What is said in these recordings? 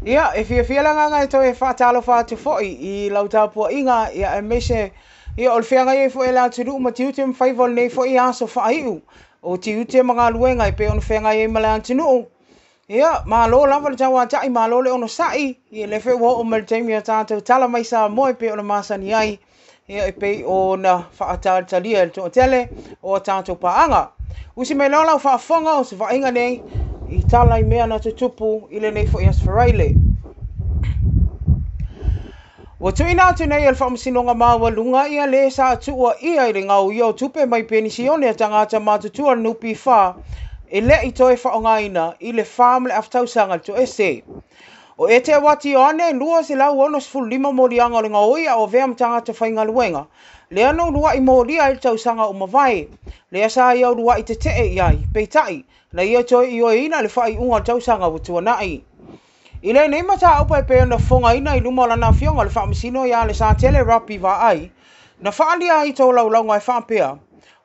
Ia, e fiafia le agaga e toe faatalofa atu foi i lau tapuaiga, ia, aemaise ia, o le feagai ai foi e le atunuu ma tiute ma faiva o lenei foi aso faaiu o tiute ma galuega e pei ona feagai ai ma le atunuu. Ia, malo lava le tauatai, malo le onosai, ia lea foi ua oo mai le taimi o tatou tala mai Samoa e pei ona masani ai, ia e pei ona faatalitalia e le toatele o a tatou paaga. Usi mai loa lau faafofoga o se vaaiga nei i tala i mea na tutupu i lenei foi Aso Faraile. Ua tuuina atu nei e le Faamasinoga Maualuga ia le sa tuuaia i le gaoia o tupe mai penisione a tagata matutua a le NPF e le i toe faaaogaina i le 4.5 tausaga le toese. O Eteuati Ioane, 265 moliaga o le gaoi a o avea ma tagata faigaluega, lea na uluai molia ai le tausaga ua mavae, lea sa ia uluai tetee i ai, peitai, na ia toe ioeina i le faaiuga o le tausaga ua tuanai. I lenei mataupu e pei ona fofogaina i luma o lana afioga le Faamasino ia Alesatele Rapi Vaai, na faaalia ai tolaulauga e faapea,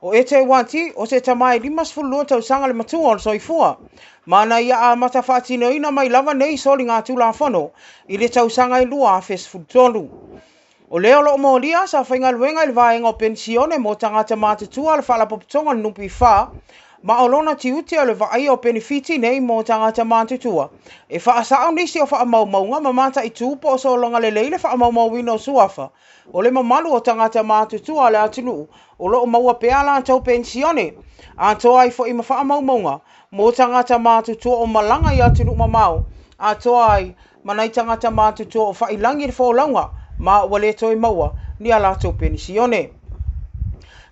O Eteuati, o se tama e 52 tausaga le matua o le soifua, ma na ia amata faatinoina mai lava nei soligatulafono i le tausaga e 2013. O lea o lo o molia sa faigaluega i le vaega o penisione mo tagata matutua a le Faalapotopotoga o le NPF, ma o lona tiute o le vaaia o penefiti nei mo tagata matutua e faasao nisi o faamaumauga ma mataitu po o sologa lelei le faamaumauina o suafa o le mamalu o tagata matutua a le atunuu o lo o maua pea a latou penisione, atoa ai foi ma faamaumauga mo tagata matutua o malaga i atunuu mamao, atoa ai ma nai tagata matutua o faiilagi le folauga ma ua le toe maua ni a latou penisione.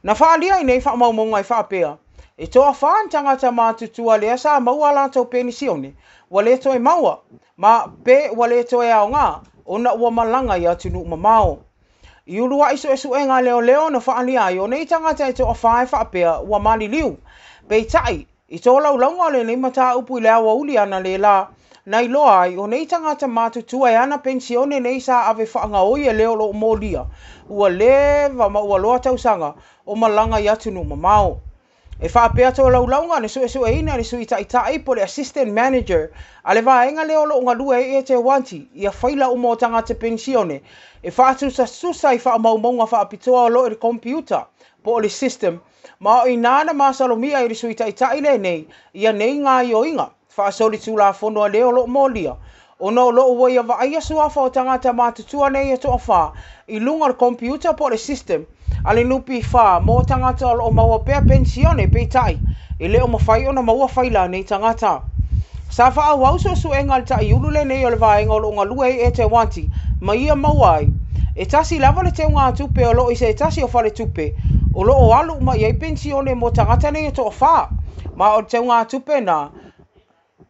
Na faaalia i nei faamaumauga e faapea, e toafa ni tagata matutua lea sa maua a latou penisione ua le toe maua, ma pe ua le toe aoga ona ua malaga i atunuu mamao. I uluai suesuega a leoleo na faaalia ai o nei tagata e toafa e faapea ua maliliu. Peitai, i tolaulauga o lenei mataupu i le aoauli analeila, na iloa ai o nei tagata matutua e ana penisione nei sa ave faagaoi e le o lo o molia, ua leva ma ua loa tausaga o malaga i atunuu mamao. E faapea tolaulauga na suesueina e le Sui Taitai po o le Assistant Manager a le vaega lea o lo o galue ai Eteuati ia faila uma o tagata penisione e faatusatusa i faamaumauga faapitoa o lo o i le komipiuta po o le system ma o i ina na masalomia ai e le Sui Taitai lenei ia nei gaoioiga faasolitulafono a le o lo o molia ona o lo o ua ia vaaia suafa o tagata matutua nei e toafa i luga o le komipiuta po o le system a le NPF mo tagata o lo o maua pea penisione peitai e le o mafai ona maua faila a nei tagata. Sa faaauau suesuega a le taiulu lenei o le vaega o lo o galue ai Eteuati ma ia maua ai e tasi lava le teugatupe o lo o i se tasi o faletupe o lo o alu uma i ai penisione mo tagata nei e toafa ma o le teugatupe na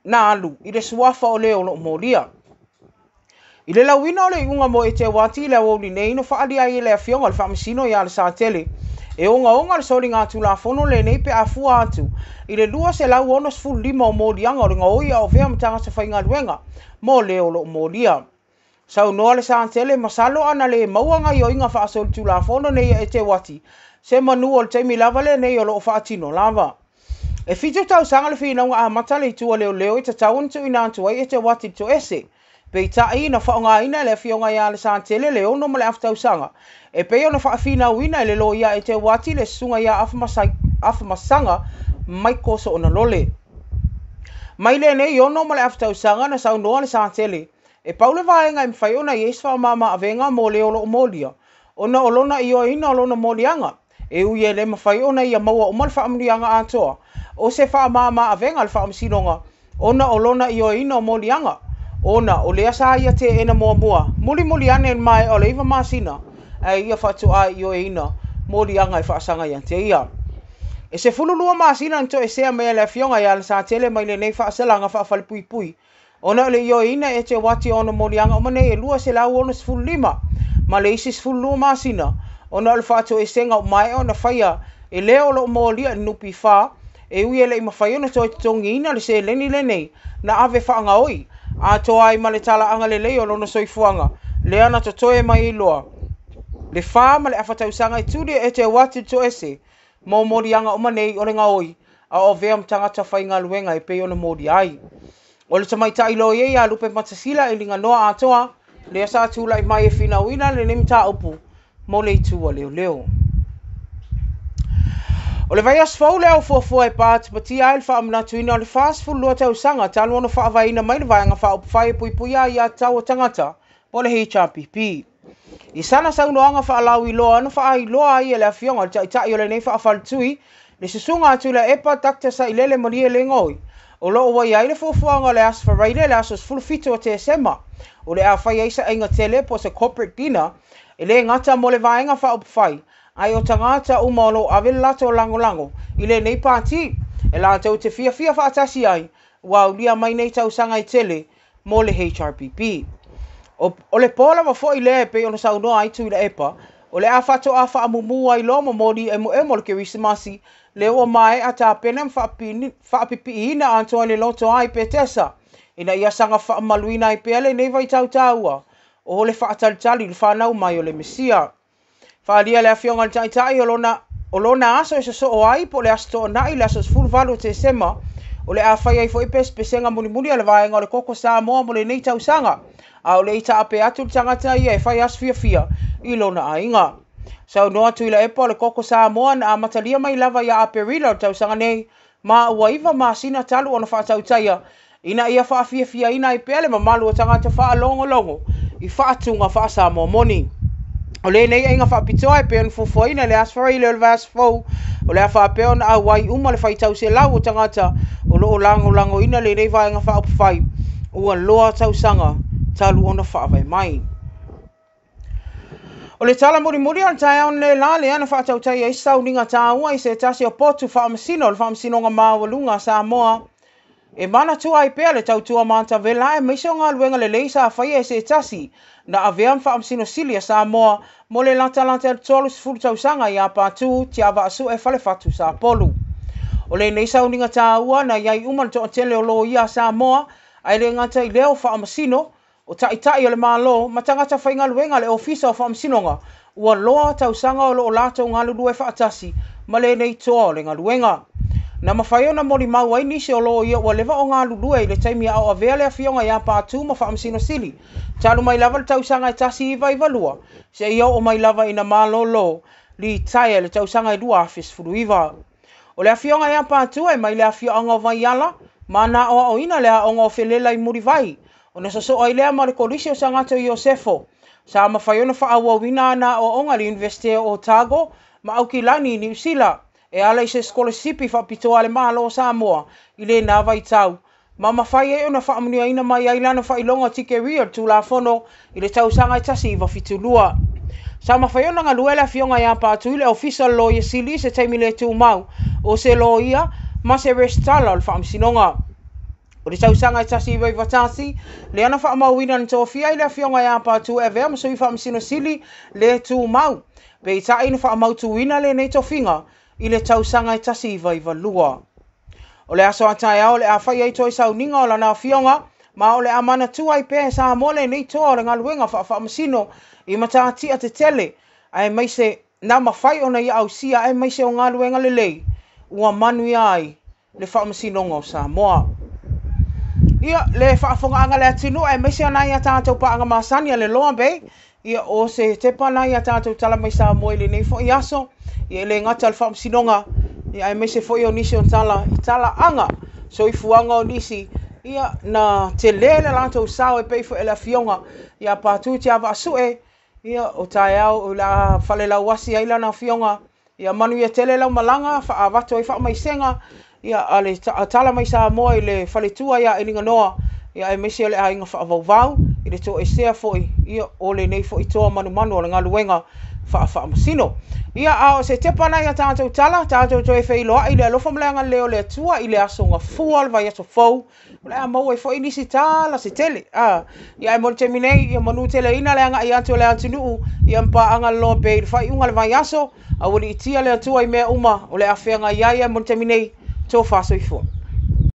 na alu i le suafa o le o lo o molia. I le lauina o le iuga mo Eteuati i le aoauli nei na faaalia ai e le Afioga i le Faamasino ia Alesatele e ogaoga le soligatulafono lenei pe a fua atu i le 265 o moliaga o le gaoi a o avea ma tagata faigaluega mo le o lo o molia. Saunoa Alesatele masalo ana le maua gaoioiga faasolitulafono nei a Eteuati se manu o le taimi lava lenei o lo o faatino lava. E 7 tausaga le finauga amata a le itu a leoleo e tatau ona tuuina atu ai Eteuati i le toese. Peitai, na faaaogaina e le Afioga ia Alesatele le 6.5 tausaga e pei ona faafinauina e le loia a Eteuati le susuga ia Afamasaga Michael Soonalole. Mai lenei 6.5 tausaga na saunoa Alesatele e pau le vaega e mafai ona i ai se faamama avega mo le o lo o molia ona o lona ioeina o lona moliaga. E ui e le mafai ona ia maua uma le faamanuiaga atoa o se faamama avega a le Faamasinoga ona o lona ioeina o moliaga, ona o lea sa ia teena muamua mulimuli ane i le maea o le 9 masina ae ia faatoa ioeina moliaga e faasaga ia te ia. E 12 masina na toesea mai e le Afioga ia Alesatele mai lenei faasalaga faafalepuipui ona o le ioeina e Eteuati o ona moliaga uma nei e 265 ma le isi 12 masina ona o le faatoesega ua maea ona faia e le o lo o molia i le NPF e ui e le i mafai ona toe totogiina le seleni lenei na ave faagaoi atoa ai ma le talaaga lelei o lona soifuaga lea na totoe mai ai loa le 4.5 tausaga e tuli e Eteuati le toese mo moliaga uma nei o le gaoi a o avea ma tagata faigaluega e pei ona molia ai. O le tamaitai loia ia Lupematasila e Liganoa Atoa, lea sa tulai mai e finauina lenei mataupu mo le itu a leoleo. O le vaiaso fou lea ua fuafua e patipatia ai le faamanatuina o le 42 tausaga talu ona faavaeina mai le Vaega Faaupufai e Puipuia Aiatatau a Tagata po o le HRPP. I sana saunoaga faalauiloa na faailoa ai e le afioga i le Taitai o lenei faafaletui, le Susuga a Tuilaepa Dr. Sailele Malielegaoi, o lo o ua i ai le fuafuaga o le Aso Faraile le aso 17 o Tesema, o le a fai ai se aiga tele po o se corporate dinner e le gata mo le Vaega Faaupufai, ae o tagata uma o lo o ave le latou lagolago i lenei pati, e latou te fiafia faatasi ai ua aulia mai nei tausaga e tele mo le HRPP. O le po lava foi lea e pei ona saunoa ai Tuilaepa, o le a faatoa faamumu ai loa momoli emoemo o le Kerisimasi lea ua maea tapena ma faapipiiina atoa i le loto ai Petesa, ina ia saga faamamaluina ai pea lenei vaitau taua o le faatalitali i le fanau mai o le Mesia. Faaalia le afioga i le Taitai o lona aso e sosoo ai po o le Aso Toonai le aso 18 o Tesema, o le a fai ai foi pesepesega mulimuli a le vaega o le Koko Samoa mo lenei tausaga, a o le i taape atu le tagata ia e fai aso fiafia i lona aiga. Saunoa Tuilaepa o le Koko Samoa na amatalia mai lava ia Aperila o le tausaga nei, ma ua 9 masina talu ona faatautaia ina ia faafiafiaina ai pea le mamalu o tagata faalogologo i faatuga faa-Samoa moni. O lenei aiga faapitoa e pei ona fuafuaina i le Aso Faraile o le vaiaso fou, o le a faapea ona auai uma le faitau selau o tagata o lo o lagolagoina lenei vaega faaupufai ua loa tausaga talu ona faavae mai. O le tala mulimuli o le taeao nei la lea na faatautai ai sauniga taua i se tasi o potu faamasino o le Faamasinoga Maualuga a Samoa, e manatua ai pea le tautua matavela aemaise o galuega lelei sa faia e se tasi na avea ma Faamasino Sili a Samoa mo le latalata i le 30 tausaga ia Patu Tiavaasue Falefatu Sapolu. O lenei sauniga taua na iai uma le toatele o loia a Samoa, ae le gata i lea o faamasino, o taitai o le Malo ma tagata faigaluega a le Ofisa o Faamasinoga ua loa tausaga o lo o latou galulue faatasi ma lenei toa o le galuega. Na mafai ona molimau ai nisi o loia ua leva o galulue i le taimi a o avea le afioga ia Patu ma Faamasino Sili, talu mai lava le tausaga e 1992, seia oo mai lava ina malolo litaea i le tausaga e 2019. O le afioga ia Patu e mai le afioaga o Vaiala, ma na aoaoina le aoga o Felela i Mulivai, ona sosoo ai lea ma le Kolisi o Sagato Iosefo. Sa mafai ona faaauauina ana aoaoga i le Iunivesite o Otago ma Aukilani i Niu Sila, e ala i se sikolasipi faapitoa a le Malo o Samoa i lena vaitau, ma mafai ai ona faamanuiaina mai ai lana faailoga tikeria o le Tulafono i le tausaga e 1972. Sa mafai ona galue le afioga ia Patu i le Ofisa o le Loia Sili i se taimi le tumau o se loia ma se resitala o le Faamasinoga. O le tausaga e 1991, lea na faamauina na tofia ai le afioga ia Patu e avea ma sui Faamasino Sili le tumau, peitai na faamautuina lenei tofiga i le tausaga e 1992. O le aso a taeao o le a fai ai toe sauniga o lana afioga, ma o le a manatua ai pea e Samoa lenei toa o le galuega faafaamasino i matatia tetele, aemaise na mafai ona ia ausia aemaise o galuega lelei ua manuia ai le Faamasinoga o Samoa. Ia, le faafogaaga le atunuu aemaise o nai a tatou paaga masani a le Loa Bay, ia o se tepa nai a tatou tala mai Samoa i lenei foi aso, ia e le gata o le Faamasinoga, ia aemaise foi o nisi o tala i talaaga soifuaga o nisi, ia na tele le latou sao e pei foi o le afioga ia Patu Tiavaasue, ia o taeao o le a falelauasi ai lana afioga. Ia manuia tele lau malaga, faavato ai faamaisega, ia a le tala mai Samoa i le faletua ia Eliganoa, ia aemaise o le aiga faavauvau i le toesea foi, ia o lenei foi toa manumanu o le galuega faafaamasino. Ia a o se tepa nai a tatou tala, tatou toe feiloai i le alofa ma le agalelei o le Atua i le aso gafua o le vaiaso fou, o le a maua ai foi nisi tala se tele. Ia ae mo le taimi nei, ia manu teleina le agai atu o le atunuu, ia ma paaga le Loa Bay i le faaiuga o le vaiaso, aualiitia le Atua i mea uma o le a feagai ai, ae mo le taimi nei, tofa soifua.